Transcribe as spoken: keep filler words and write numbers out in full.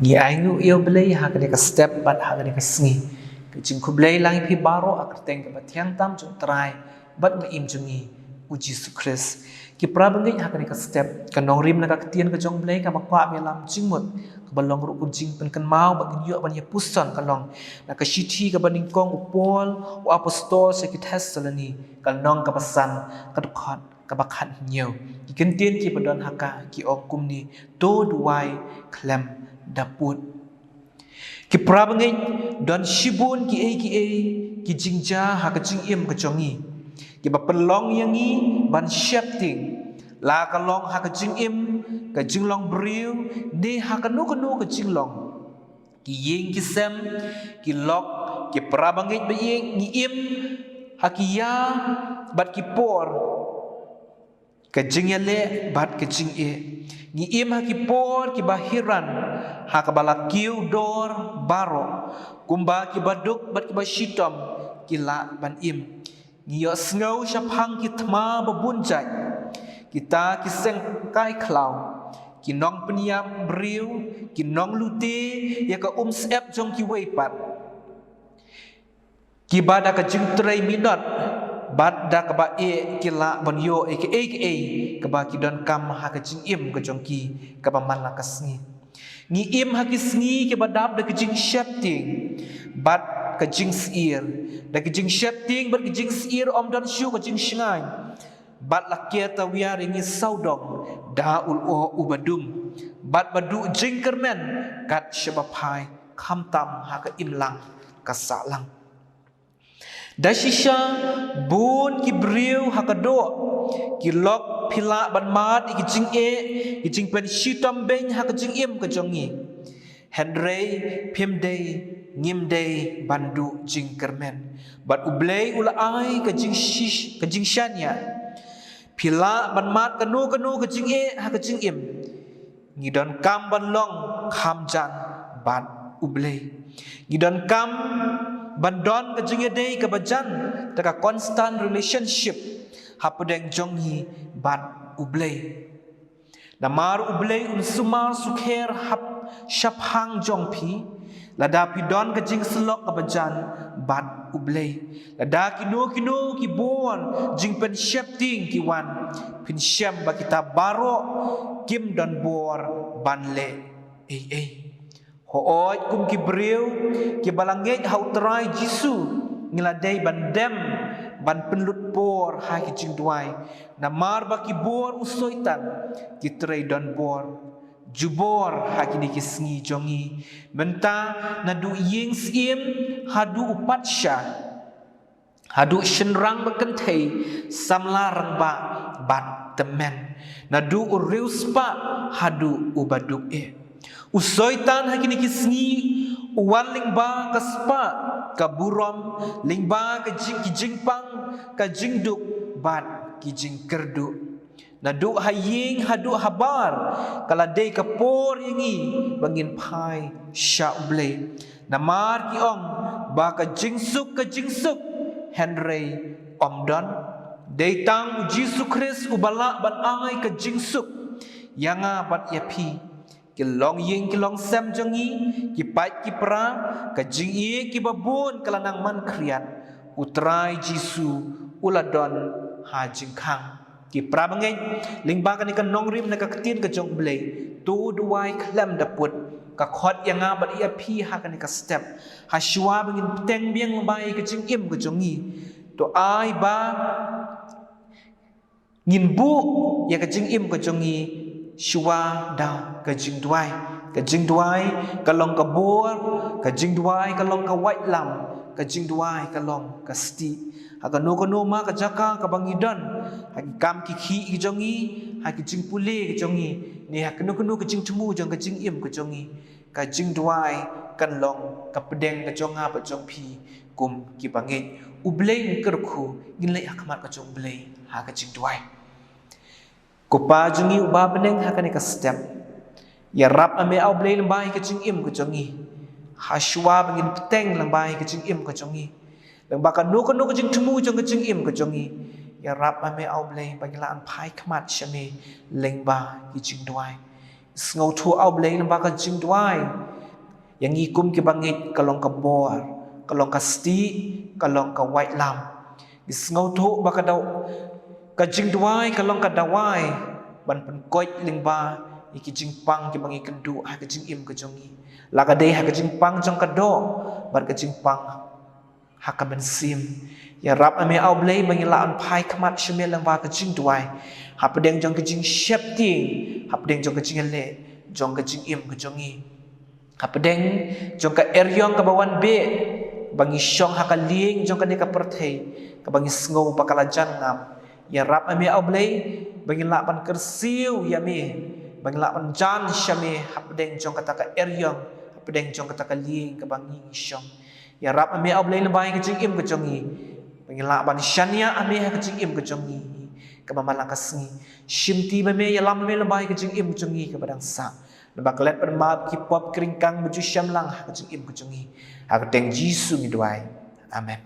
Ngi ainguh ïa U Blei ha kane ka step bad ha kane ka sngi. Ka jingkhublei lang ïa phi baroh ha ka kyrteng kaba thiang tam jong U Trai bad Nongpynim jong ngi, U Jisu Khrist. Ki para bangeit, ha kane ka step, ka nongrim na ka ktien ka jong U Blei kaba kwah ban ïalam jingmut, kaba long ruh ka jingpynkynmaw ba ngin ïoh ban ïa puson, ka long na ka shithi kaba nyngkong u Paul u apostol sha ki Thessaloni, ka lynnong kaba san, ka dkhot kaba khathynñiew. Ki kyntien kiba don ha ka ki ong kumne: To duwai khlem da pud. Ki para bangeit, don shibun kiei kiei ki jingjia ha ka jingim ka jong ngi, kiba pynlong ïa ngi ban sheptieng, la ka long ha ka jingim, ka jinglong briew, ne ha kano kano ka jinglong. Ki ïing ki sem, ki lok, ki para bangeit ba ïeit, ngi im ha ki ïa bad ki por, ka jingïaleh bad ka jingeh. Ngi im ha ki por kiba hiran, ha kaba la kiew dor baroh, kumba kiba duk bad kiba shitom ki lah ban im. Ngi ïohsngew shaphang ki thma ba bun jait, kita ki seng kai khlaw, ki nongpynïap briew, ki nonglute ïa ka umsyep jong kiwei pat, kiba da ka jingtrei minot bad da kaba eh ki lah ban ïoh ïa kaei kaei kaba ki donkam ha ka jingim ka jong ki kaba man la ka sngi. Ngi im ha ki sngi kiba dap da ka jingsheptieng bad ka jingsyier, da ka jingsheptieng bad ka jingsyier ym don shuh ka jingshngaiñ, bad la ker tawiar ïa ngi sawdong da u lyoh uba dum, bad ba duh jingkyrmen kat shaba phai, khamtam ha ka imlang ka sahlang. Da shisha bun ki briew ha ka doh, ki lok, phi lah ban mad ïa ki jingeh, ki jingpynshitom beiñ ha ka jingim ka jong ngi. Hynrei phim dei, ngim dei ban duh jingkyrmen. Bad U Blei u la ai ka jingshish, ka jingshaniah. Phi lah ban mad kano kano ka jingeh ha ka jingim. Ngi donkam ban long kham jan bad U Blei. Ngi donkam ban don ka jingïadei kaba jan, da ka constant relationship hapdeng jong ngi bad U Blei. Namar U Blei un sumar sukher hap shaphang jong phi, lada phi don ka jingsyllok kaba jan bad U Blei. Lada kino kino ki bor jingpynsheptieng ki wan, phin shem ba kita baroh kim don bor ban leh ei ei. Hooid, kum ki briew kiba la ngeit ha U Trai Jisu, ngi la dei ban dem ban pynlut por ha ki jingduwai. Namar ba ki bor u Soitan ki trei don bor, jubor ha kine ki sngi jong ngi. Mynta naduh ïing syiem haduh u patsha, haduh shynrang bad kynthei, samla rangbah bad tymmen, naduh u riewspah haduh u baduk eh. U Soitan ha kine ki sngi u wan lyngba ka spah, ka burom, lyngba ka jing, ki jingpang, ka jingduk bad ki jingkyrduh. Naduh ha ïing haduh habar, ka la dei ka por ïa ngi ba ngin phai sha U Blei. Namar ki ong ba ka jingsuk, ka jingsuk, hynrei ym don. Dei tang U Jisu Khrist uba lah ban ai ka jingsuk ïa nga bad ïa phi. Ki longïing ki longsem jong ngi, ki pait ki pra, ka jingïeit kiba bun ka la nang man khriat, U Trai Jisu u la don ha jingkhang. Ki para bangeit, lyngba kane ka nongrim na ka ktien ka jong U Blei, to duwai khlem da pud, ka khot ïa nga bad ïa phi ha kane ka step. Ha shuwa ba ngin bteng biang lyngba ïa ka jingim ka jong ngi, to ai ba ngin buh ïa ka jingim ka jong ngi shuwa da ka jingduwai. Ka jingduwai ka long ka bor, ka jingduwai ka long ka waitlam, ka jingduwai ka long ka stieh. Ha kano kano ma ka jaka kaba ngi don, ha ki kam ki khih ki jong ngi, ha ki jingpule ki jong ngi, ne ha kano kano ka jingthmu jong ka jingim ka jong ngi, ka jingduwai kan long ka pdeng ka jong nga bad jong phi kum ki bangeit. U Blei un kyrkhu, ngin leit ha khmat ka jong U Blei ha ka jingduwai. Ko Pa jong ngi uba ha bneng, ha kane ka step, ïarap ma me, A Blei, lyngba ïa ka jingim ka jong ngi. Ha shuwa ba ngin bteng lyngba ïa ka jingim ka jong ngi, lyngba kano kano ka jingthmu jong ka jingim ka jong ngi, ïarap ma me, A Blei, ba ngin lah ban phai khmat sha me lyngba ki jingduwai. Sngewthuh, A U Blei, lyngba ka jingduwai ïa ngi kum ki bangeit, ka long ka bor, ka long ka stieh, ka long ka waitlam. Ngi sngewthuh ba ka daw, ka jingduwai ka long ka dawai ban pynkoit lyngba ïa ki jingpang kiba ngi kynduh ha ka jingim ka jong ngi, la ka dei ha ka jingpang jong ka doh bad ka jingpang ha ka mynsiem. Ïarap ma me, A U Blei, ba ngin lah ban phai khmat sha me lyngba ka jingduwai, hapdeng jong ka jingsheptieng, hapdeng jong ka jingïaleh jong ka jingim ka jong ngi, hapdeng jong ka eriong kaba wan beh, ba ngi shong ha ka lieng jong kane ka pyrthei kaba ngi sngew ba ka la jan ngam. Ïarap ma me, A U Blei, ba ngin lah ban kyrsiew ïa me, ba ngin lah ban jan sha me hapdeng jong kata ka eriong, hapdeng jong kata ka lieng kaba ngi ngi shong. Ïarap ma me, A U Blei, lyngba ïa ka jingim ka jong ngi, ba ngin lah ban shaniah ha me ha ka jingim ka jong ngi kaba man la ka sngi. Shimti ma me, ïalam ma me lyngba ïa ka jingim ka jong ngi kaba dang sah, lyngba ka leh ban map ki pop, ki ryngkang ba ju shemlang ha ka jingim ka jong ngi. Ha ka kyrteng Jisu ngi duwai. Amen.